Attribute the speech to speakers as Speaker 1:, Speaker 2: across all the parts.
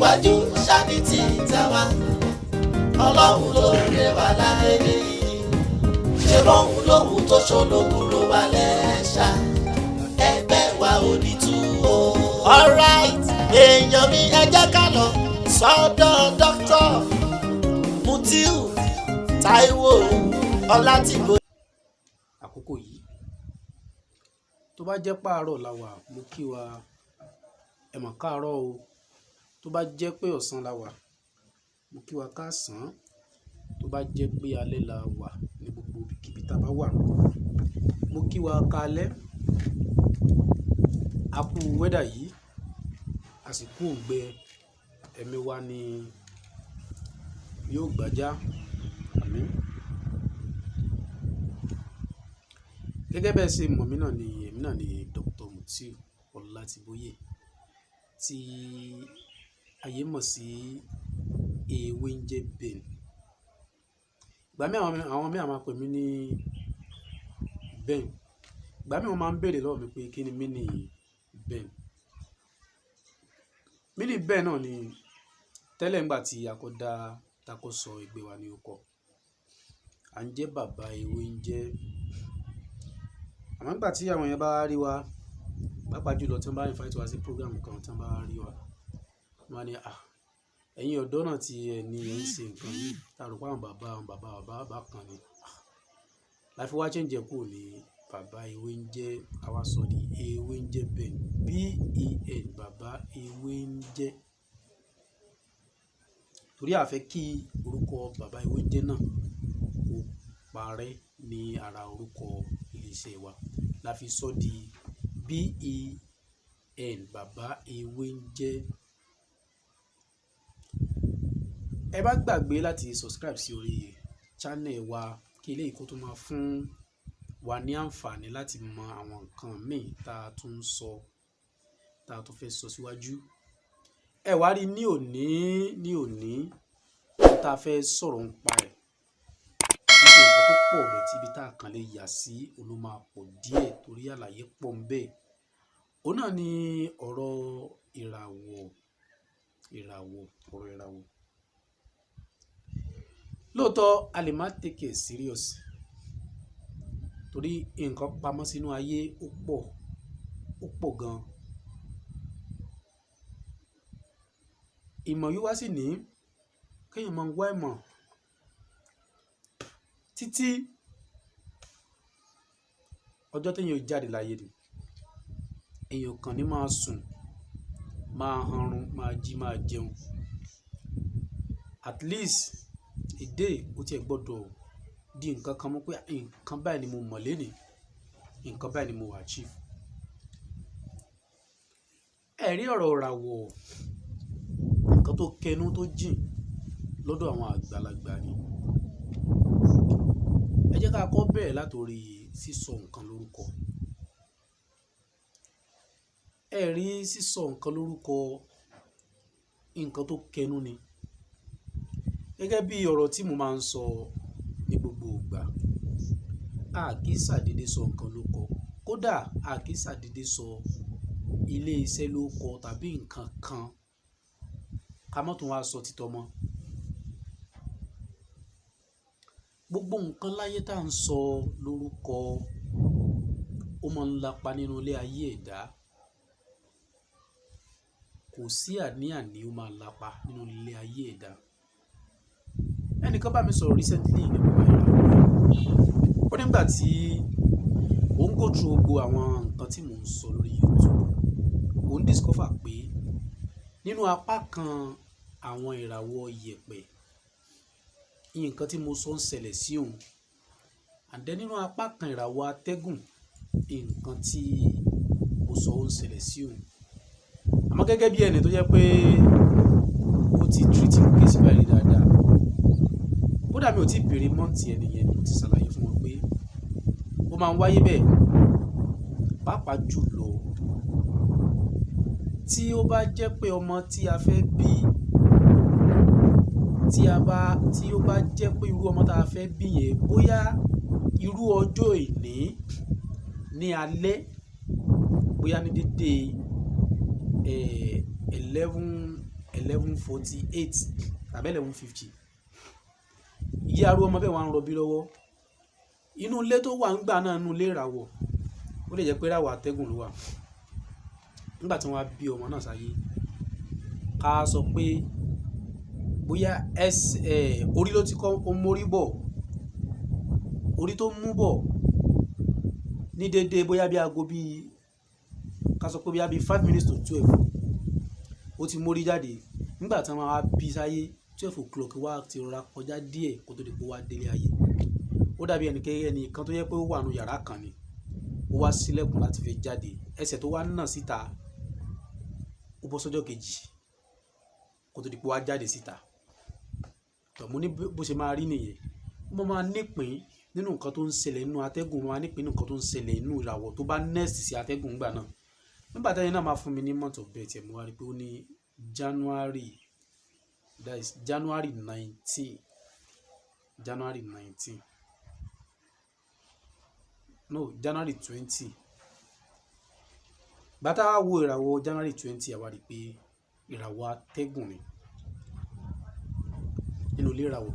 Speaker 1: Ìlọsíwájú ṣáni tí tàwa. Ọlọ́run ló dé wa láyé yìí. Ṣé bóun lóhùn tó ṣológun ló wà lẹ́ṣà? Ẹgbẹ́ wa ò ní tú o. Alright, èèyàn mi, ẹ jẹ́ ká lọ sọ́dọ̀ Dr. Mutiu Taiwo Ọlátìbó.
Speaker 2: Àkókò yìí, tó bá jẹ́ pàárọ̀ la wà, mo kí wa, ẹ mọ̀ káàárọ̀ o. Tó bá jẹ́ pé ọ̀sán la wà, mo kí wa káàsán. Tó bá jẹ́ pé alẹ́ la wà, ní gbogbo ibikíbi tá a bá wà, mo kí wa káalẹ́. A kú wẹ́dà yìí, a sì kú òǹgbẹ. Ẹ̀mí wa ni yóò gbájá. Àmín. Gẹ́gẹ́ bẹ́ẹ̀ ṣe mọ̀ mí náà ni, èmi náà ni Dr. Mutiu Ọlátìbóyè, tí ayé mọ̀ sí Ewé ń jẹ́ Ben. Ìgbà mí, àwọn míì á máa pè mí ní Ben. Ìgbà mí, wọ́n máa ń béèrè lọ́wọ́ mi pé kí ni meaning Ben. Meaning Ben náà ni tẹ́lẹ̀ ńgbà tí a kọ́ dá, tá kọ́ sọ ẹgbẹ́ wa ní orúkọ. À ń jẹ́ Bàbá Ewé ń jẹ́. Àmọ́ nígbà tí àwọn èèyàn bá rí wa, pàápàá jùlọ tí wọ́n bá invite wa sí program kan, tí wọ́n bá rí wa, wọ́n á ní, "À, ẹ̀yin ọ̀dọ́ náà tí ẹ ní ẹ ń ṣe nǹkan yìí, tá rò pé àwọn bàbá bàbá bàbá kan ni." Ah, la fi wá change ẹ̀ kúrò ní Bàbá Ewé ń jẹ́, a wá sọ di Ewé ń jẹ́ Ben. Ben, Bàbá Ewé ń jẹ́. Torí a fẹ́ kí orúkọ Bàbá Ewé ń jẹ́ náà kó parẹ́ ní ara orúkọ ilé iṣẹ́ wa. La fi sọ di BEN, Bàbá Ewé ń jẹ́. Ẹ má gbàgbé láti subscribe sí orí channel wa, kí eléyìí kó tó máa fún wa ní àǹfààní láti mọ àwọn nǹkan míì tá a tún ń sọ, tá a tún fẹ́ sọ síwájú. Ẹ wá rí ní òní, ní òní tá a fẹ́ sọ̀rọ̀ ń pa ẹ̀. Kì í ṣe nǹkan tó pọ̀ bẹ́ẹ̀ tí ibi tá a kàn lè yà sí òun ló máa pọ̀ díẹ̀ torí àlàyé pọ̀ ń bẹ. Òun náà ni ọ̀rọ̀ ìràwọ̀, ìràwọ̀, ọ̀rọ̀ ìràwọ̀. Lóòótọ́, a lè má take it serious torí nǹkan pamọ́ sínú ayé, ó pọ̀, ó pọ̀ gan. Ìmọ̀ wíwá sì ní kí èèyàn máa wá ìmọ̀ títí ọjọ́ tí èèyàn ó jáde láyé ni. Èèyàn kàn ní máa sùn, máa hanrun, máa jí, máa jẹun. At least a day, ó ti ẹ̀ gbọdọ̀ di nǹkan kan mú pé nǹkan báyìí ni mo mọ̀ lénìí, nǹkan báyìí ni mo achieve. Ẹ rí ọ̀rọ̀ ìràwọ̀, nǹkan tó kẹnu tó jìn lọ́dọ̀ àwọn àgbàlagbà ni. Ẹ jẹ́ ká kọ́ bẹ̀rẹ̀ látorí sísọ nǹkan lórúkọ. Ẹ rí sísọ nǹkan lórúkọ, nǹkan tó kẹnu ni. Gẹ́gẹ́ bí ọ̀rọ̀ tí mo máa ń sọ ní gbogbo ìgbà, a kì í ṣàdédé sọ nǹkan lórúkọ. Kódà a kì í ṣàdédé sọ ilé iṣẹ́ lórúkọ tàbí nǹkan kan, ká mọ́ tún wá sọ títọ́ mọ́. Gbogbo nǹkan láyé tá ń sọ lórúkọ, ó máa ń lapa nínú ilé ayé ẹ̀dá. Kò sí àní-àní, ó máa lapa nínú ilé ayé ẹ̀dá. Ẹnìkan bá mi sọ̀rọ̀ recently nípa ìràwọ̀. Ó nígbà tí òun go through gbogbo àwọn nǹkan tí mò ń sọ lórí YouTube, òun discover pé nínú apá kan àwọn ìràwọ̀ ìyẹ̀pẹ̀, nǹkan tí mo sọ ń ṣẹlẹ̀ sí òun. And then nínú apá kan ìràwọ̀ atẹ́gùn, nǹkan tí mo sọ ń ṣẹlẹ̀ sí òun. Àmọ́ gẹ́gẹ́ bí ẹni tó jẹ́ pé ó ti treat irú case báyìí dáadáa, kódà mi ò tí ì béèrè month ẹni yẹn ni mo ti ṣàlàyé fún wọn pé ó máa ń wáyé bẹ́ẹ̀, pàápàá jùlọ tí ó bá jẹ́ pé ọmọ tí a fẹ́ bí, tí a bá, tí ó bá jẹ́ pé irú ọmọ tí a fẹ́ bí yẹn, bóyá irú ọjọ́ òní ní alẹ́, bóyá ní dédé 11 11:48 tàbí 11:50. Ìyá arú ọmọ bẹ́ẹ̀ wá ń rọbí lọ́wọ́. Inú ilé tó wà ń gbà náà, inú ilé ìràwọ̀, ó lè jẹ́ pé ìràwọ̀ atẹ́gùn ló wà. Nígbà tí wọ́n á bí ọmọ náà sáyé, ká sọ pé bóyá ẹsẹ̀ orí ló ti kọ́, ó mórí bọ̀, orí tó mú bọ̀ ní déédéé, bóyá bí aago bí, ká sọ pé bóyá bí 11:55, ó ti mórí jáde. Nígbà tí wọ́n máa bí sáyé, 12 o'clock wá ti rọra kọjá díẹ̀ kó tó di pé ó wá délé ayé. Ó dàbí ẹnì kan tó yẹ pé ó wà nínú yàrá kan ni, ó wá ṣílẹ̀kùn láti fẹ́ jáde, ẹsẹ̀ tó wá nà síta, ó bọ́ sọ́jọ́ kejì kó tó di pé ó wá jáde síta. Tọ̀ mo ní bó ṣe máa rí nìyẹn. Ó máa nípìn nínú nǹkan tó ń ṣẹlẹ̀ nínú atẹ́gùn, ó máa nípìn nínú nǹkan tó ń ṣẹlẹ̀ nínú ìràwọ̀ tó bá next sí atẹ́gùn ńgbà náà. Nígbà tí ẹni náà máa fún mi ní month of birth ẹ̀, mo wá rí pé ó ní January, that is January 19, January 19, no, January 20. Bàtà wá wo ìràwọ̀ January 20, àwa rí pé ìràwọ̀ atẹ́gùn ni nínú ilé ìràwọ̀.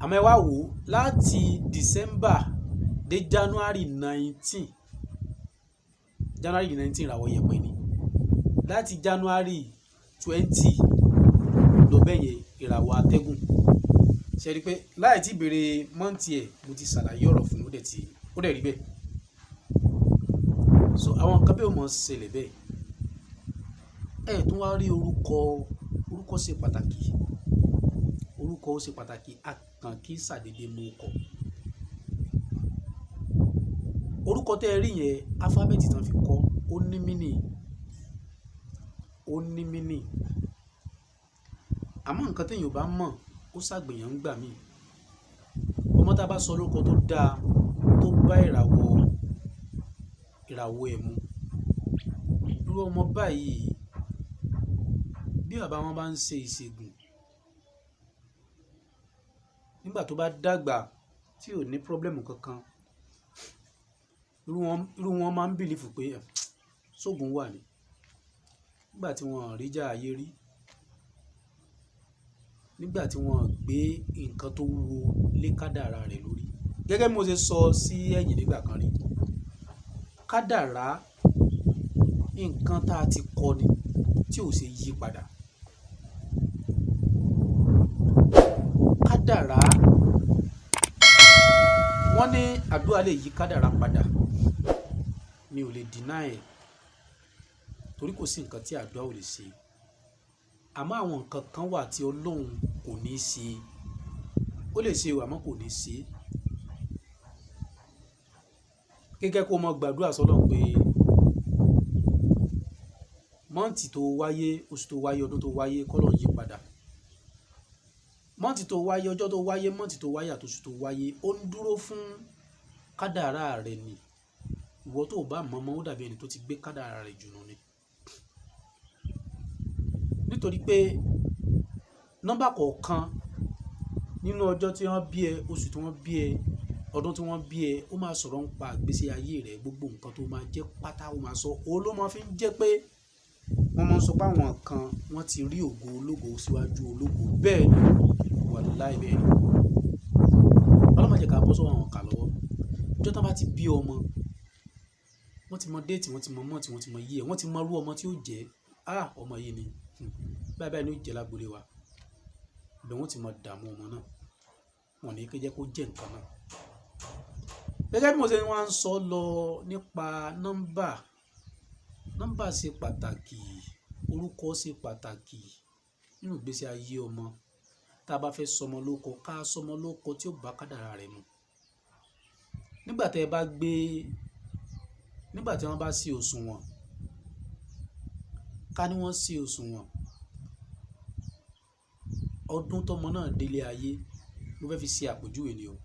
Speaker 2: Àmọ́ ẹ wá wò ó, láti December dé January 19, January 19, ìràwọ̀ yẹ̀pẹ̀ ni. Láti January 20 lọ bẹ́ẹ̀ yẹn, ìràwọ̀ atẹ́gùn. Ṣe rí i pé láì tí béèrè month ẹ̀, mo ti ṣàlàyé ọ̀rọ̀ fún un, ó dẹ̀ ti ó dẹ̀ rí bẹ́ẹ̀. So àwọn nǹkan bẹ́ẹ̀ ò mọ̀ ṣẹlẹ̀ bẹ́ẹ̀. Ẹ tún wá rí orúkọ. Orúkọ ṣe pàtàkì, orúkọ ó ṣe pàtàkì. A kàn kí ṣàdédé mú ọkọ. Orúkọ tẹ́ ẹ rí yẹn, alphabet tán fi kọ, ó ní meaning, ó ní meaning. Àmọ́ nǹkan tí èèyàn ò bá mọ̀, ó ṣàgbéyàn ń gbà mí. Ọmọ tá a bá sọ lórúkọ tó dáa, tó bá ìràwọ̀ ẹ̀ mu, irú ọmọ báyìí, bí bàbá wọn bá ń ṣe ìṣègùn, nígbà tó bá dàgbà tí ò ní problem kankan, irú wọn máa ń believe pé ṣóògùn wà ní. Nígbà tí wọ́n rí ìjà ayé rí, nígbà tí wọ́n gbé nǹkan tó wúwo lé kádàrá rẹ̀ lórí. Gẹ́gẹ́ bí mo ṣe sọ sí ẹ̀yìn nígbà kan rí, kádàrá, nǹkan tá a ti kọ ni tí ò ṣe yí padà. Kádàrá, wọ́n ní àdúrà lè yí kádàrá padà. Mi ò lè deny ẹ̀, torí kò sí nǹkan tí àdúrà ò lè ṣe. Àmọ́ àwọn nǹkan kan wà tí Ọlọ́run kò ní ṣe. Ó lè ṣe o, àmọ́ kò ní ṣe. Gẹ́gẹ́ kó mọ gbàdúrà sọ́lọ́run pé month tó wáyé, oṣù tó wáyé, ọdún tó wáyé, kọ́lọ́run yí padà. Month tó wáyé, ọjọ́ tó wáyé, month tó wáyé àti oṣù tó wáyé, ó ń dúró fún kádàrá rẹ ni. Ìwọ tó bá mọ̀ mọ́, ó dàbí ẹni tó ti gbé kádàrá rẹ̀ jù nù ni. Nítorí pé nọ́mbà kọ̀ọ̀kan nínú ọjọ́ tí wọ́n bí ẹ, oṣù tí wọ́n bí ẹ, ọdún tí wọ́n bí ẹ, ó máa sọ̀rọ̀ ń pa ìgbésí ayé rẹ, gbogbo nǹkan tó máa jẹ́ pátá ó máa sọ. Òun ló máa fi ń jẹ́ pé wọ́n máa ń sọ pé àwọn kan wọ́n ti rí ògo ológo síwájú ológo. Bẹ́ẹ̀ ni, wàláì bẹ́ẹ̀ ni. Ọlọ́run má jẹ́ ká bọ́ sọ́wọ́ àwọn ìkà lọ́wọ́. Ọjọ́ tí wọ́n bá ti bí ọmọ, wọ́n ti mọ date, wọ́n ti mọ month, wọ́n ti mọ year, wọ́n ti mọ irú ọmọ tí ó jẹ́. Ah, ọmọ yìí ni, báyìí báyìí ni ó jẹ́ lágbolé wa. Ibẹ̀ wọ́n ti mọ dààmú ọmọ náà. Wọn ò ní kí jẹ́ kó jẹ́ nǹkan náà. Gẹ́gẹ́ bí mo ṣe wá ń sọ lọ nípa nọ́mbà, nọ́mbà ṣe pàtàkì, orúkọ ṣe pàtàkì nínú ìgbésí ayé ọmọ. Tí a bá fẹ́ sọ ọmọ lórúkọ, ká sọ ọmọ lórúkọ tí ó bá kádàrá rẹ̀ mu. Nígbà tí ẹ bá gbé, nígbà tí wọ́n bá ṣe òṣùwọ̀n, ká ní wọ́n ṣe òṣùwọ̀n, ọdún tọmọ náà délé ayé, mo fẹ́ fi ṣe àpèjúwe ni o.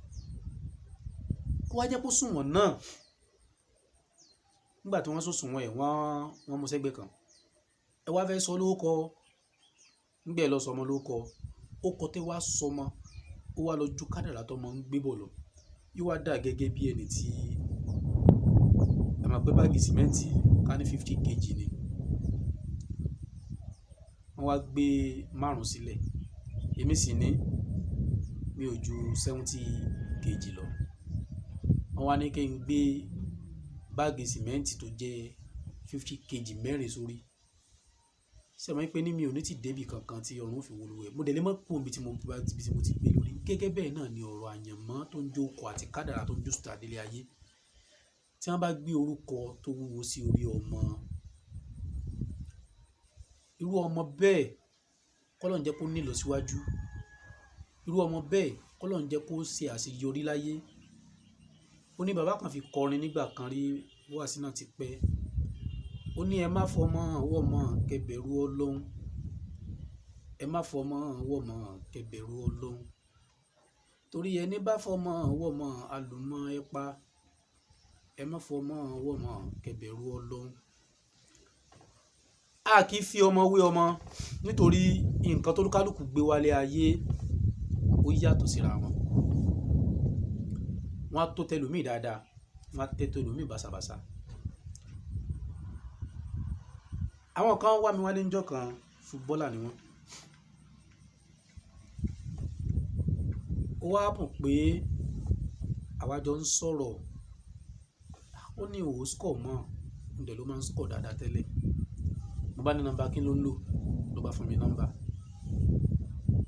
Speaker 2: Kó wá jẹ́ kó sùnwọ̀n náà, nígbà tí wọ́n sòsùnwọ̀n ẹ̀, wọ́n mú sẹ́gbẹ̀ẹ́ kan. Ẹ wá fẹ́ sọ lórúkọ, nígbà ẹ lọ sọ ọmọ lórúkọ, ó kọ tẹ́ wá sọ ọmọ, ó wá lọ ju kádàrá tọmọ ń gbé bọ̀ lọ. Yóò wá dà gẹ́gẹ́ bí ẹni tí ẹ mọ̀ pé báàgì sìmẹ́ǹtì ká ní 50 kg ni. Wọ́n wá gbé márùn-ún sílẹ̀. Èmi sì ní mi ò ju 70 kg lọ. Wọ́n wá ní kí n gbé báàgì sìmẹ́ǹtì tó jẹ́ 50 kg mẹ́rin sórí. Ṣé ẹ mọ̀ pé ní mi ò ní ti dé ibi kankan tí ọrùn ó fi wó lúwẹ̀. Mo dẹ̀ lè mọ̀ kúrò níbi tí mo bá, ibi tí mo ti gbé lórí. Gẹ́gẹ́ bẹ́ẹ̀ náà ni ọ̀rọ̀ àyànmọ́ tó ń jó ọkọ̀ àti kádàrá tó ń jó sùtà délé ayé. Tí wọ́n bá gbé orúkọ tó wúwo sí orí ọmọ, irú ọmọ bẹ́ẹ̀ k'Ọlọ́run jẹ́ kó ní ìlọsíwájú. Irú ọmọ bẹ́ẹ̀ k'Ọlọ́run jẹ́ kó ṣe àṣeyọrí láyé. Ó ní bàbá kan fi kọrin nígbà kan rí, wàásì náà ti pẹ́. Ó ní ẹ má fọmọ wọ́mọ kẹ bẹ̀rù Ọlọ́run. Ẹ má fọmọ wọ́mọ kẹ bẹ̀rù Ọlọ́run. Torí ẹni bá fọmọ wọ́mọ alùmọ̀ ẹ pa. Ẹ má fọmọ wọ́mọ kẹ bẹ̀rù Ọlọ́run. A kì í fi ọmọ wé ọmọ nítorí nǹkan tó kálùkù gbé wálé ayé ó yàtọ̀ síra wọn. Wọ́n á tó tẹlòmíì dáadáa, wọ́n á tẹ́ tẹlòmíì bàsàbàsà. Àwọn kan wá mi wálé níjọ́ kan, footballer ni wọ́n. Ó wá happen pé àwa jọ ń sọ̀rọ̀. Ó ní òun ò score mọ́, òun dẹ̀ ló máa ń score dáadáa tẹ́lẹ̀. Mo bá ní nọ́mbà kí ló ń lò, ló bá fún mi nọ́mbà.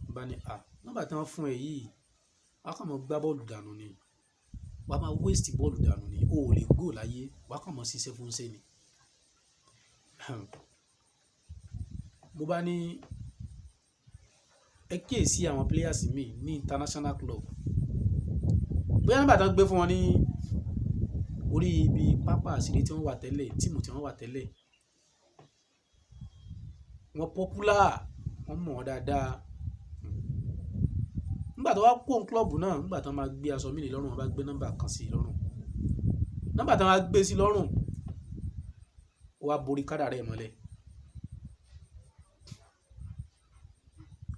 Speaker 2: Mo bá ní, à, nọ́mbà tí wọ́n fún ẹ yìí, wà á kàn mọ́ gbá bọ́ọ̀lù dànù ni. Wà á máa waste bọ́ọ̀lù dànù ni. O ò lè goal láyé, wà á kàn mọ́ ṣiṣẹ́ fún iṣẹ́ ni. Mo bá ní ẹ kíyèsi àwọn players mi ní international club. Bóyá nọ́mbà tí wọ́n gbé fún wọn ní orí ibi pápá ìṣeré tí wọ́n wà tẹ́lẹ̀, team tí wọ́n wà tẹ́lẹ̀. Wọ́n popular, wọ́n mọ̀ wọ́n dáadáa. Nígbà tó wá kúrò ní club náà, nígbà tí wọ́n máa gbé aṣọ míì lọ́rùn, wọ́n bá gbé nọ́mbà kan sí i lọ́rùn. Nọ́mbà tí wọ́n á gbé sí i lọ́rùn, ó wá borí kádàrá ẹ̀ mọ́lẹ̀.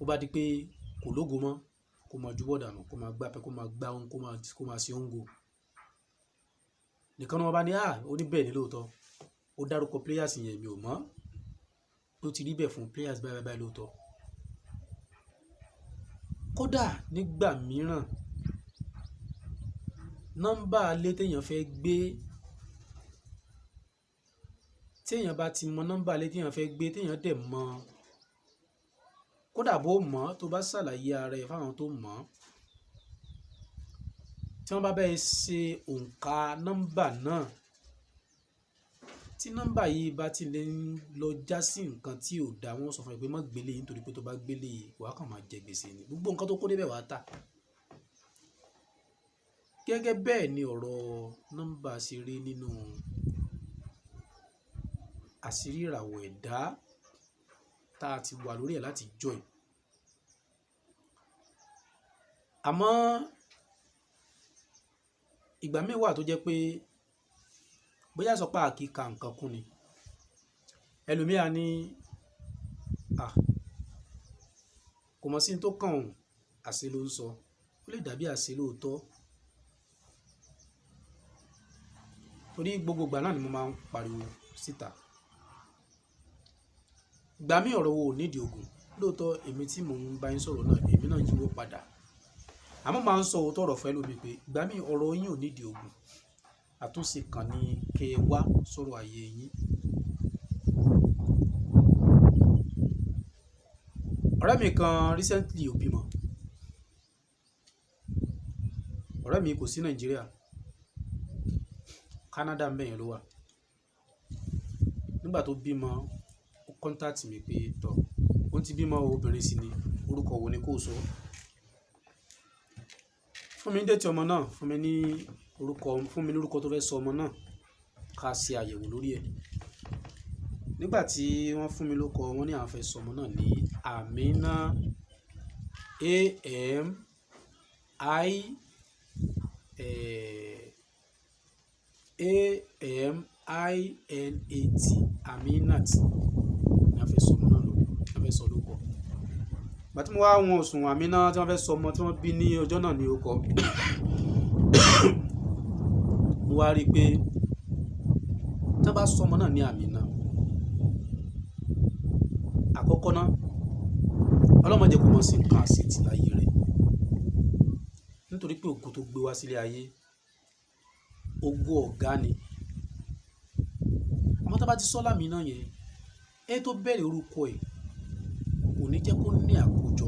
Speaker 2: Ó bá di pé kò lógo mọ́, kó máa ju bọ́ọ̀lù dànù, kó máa gbá pẹ́, kó máa gbá ohun, kó máa ṣe own goal. Nìkan ni wọ́n bá ní, à, ó ní bẹ́ẹ̀ ni lóòótọ́. Ó dárúkọ players yẹn, mi ò mọ̀. Ó ti rí bẹ́ẹ̀ fún players báyìí báyìí lóòótọ́. Kódà nígbà mìíràn, nọ́mbà ilé tí èèyàn fẹ́ gbé, tí èèyàn bá ti mọ nọ́mbà ilé tí èèyàn fẹ́ gbé, tí èèyàn dẹ̀ mọ̀, kódà bó mọ̀, tó bá ṣàlàyé ara ẹ fún àwọn tó mọ̀, tí wọ́n bá bá ẹ ṣe òǹkà nọ́mbà náà, tí nọ́mbà yìí bá ti lè ń lọ já sí nǹkan tí ò da, wọ́n ó sọ fún ẹ pé má gbé léyìí nítorí pé tó bá gbé léyìí, wà á kàn máa jẹ gbèsè ni. Gbogbo nǹkan tó kó dé bẹ̀ wà á tà. Gẹ́gẹ́ bẹ́ẹ̀ ni ọ̀rọ̀ nọ́mbà ṣe rí nínú àṣírí ìràwọ̀ ẹ̀dá tá a ti wà lórí ẹ̀ láti join. Àmọ́ ìgbà mìíràn wà tó jẹ́ pé bóyá sọ pé a kì í ka nǹkan kún ni. Ẹlòmíà ní, à, kò mọ̀ sí ohun tó kàn òun, àṣẹ ló ń sọ. Ó lè dàbí àṣẹ lóòótọ́. Torí gbogbo ìgbà náà ni mo máa ń pariwo síta. Ìgbà mí ọ̀rọ̀ wo ò nídi ògùn. Lóòótọ́ èmi tí mò ń bá yín sọ̀rọ̀ náà, èmi náà yíwọ́ padà. Àmọ́ máa ń sọ òótọ́ ọ̀rọ̀ fún ẹlòmíì pé ìgbà mí ọ̀rọ̀ yín ò nídi ògùn. Àtúnṣe kan ni kí ẹ wá sọ̀rọ̀ ayé yín. Ọ̀rẹ́ mi kan recently ó bímọ. Ọ̀rẹ́ mi kò sí Nàìjíríà. Canada ń bẹ̀yẹn ló wà. Nígbà tó bímọ, ó contact mi pé tọ̀, ó ti bímọ obìnrin sì ni, orúkọ wo ni kó sọ? Fún mi ní date ọmọ náà, fún mi ní orúkọ, fún mi ní orúkọ tó fẹ́ sọ ọmọ náà ká ṣe àyẹ̀wò lórí ẹ̀. Nígbà tí wọ́n fún mi lórúkọ, wọ́n ní àwọn fẹ́ sọ ọmọ náà ní Amina, A M I, A M I N A T, Aminat ni wọ́n fẹ́ sọ ọmọ náà lórí, wọ́n fẹ́ sọ lórúkọ. Ìgbà tí mo wá wọn sùn Amina tí wọ́n fẹ́ sọ ọmọ tí wọ́n bí ní ọjọ́ náà ní orúkọ. Mo wá rí pé tí wọ́n bá sọ ọmọ náà ní Amina, àkọ́kọ́ náà Ọlọ́run má jẹ́ kó mọ̀ sí nǹkan àṣetì láyé rẹ̀, nítorí pé ògo tó gbé wá sílé ayé, ògo ọ̀gá ni. Àmọ́ tá bá ti sọ lámìnà yẹn, ẹni tó bẹ̀rẹ̀ orúkọ ẹ̀ kò ní jẹ́ kó ní àkójọ,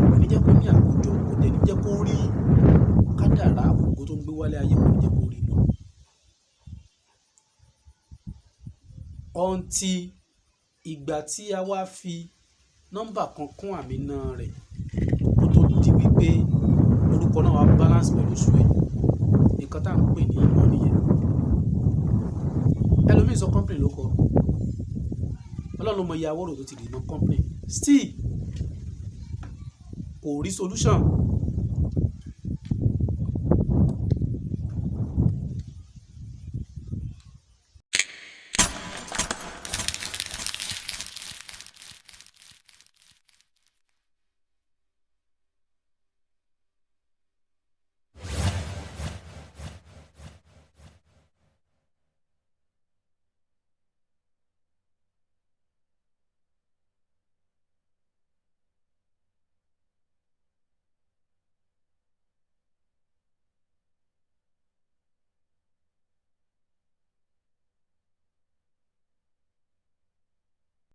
Speaker 2: kò ní jẹ́ kó ní àkójọ, kò dẹ̀ ní jẹ́ kó rí kádàrá ògo tó ń gbé wálé ayé, kò ní jẹ́ kó rí lò. Until ìgbà tí a wá fi nọ́mbà kan kún àmì náà rẹ̀, kó tó di wípé orúkọ náà wá balance pẹ̀lú oṣù ẹ̀. Nǹkan tá à ń pè ní ìmọ̀ nìyẹn. Ẹlòmíì sọ company ló kọ. Ọlọ́run ló mọ iye awọ́rò tó ti dì mọ́ company. Still kò rí solution.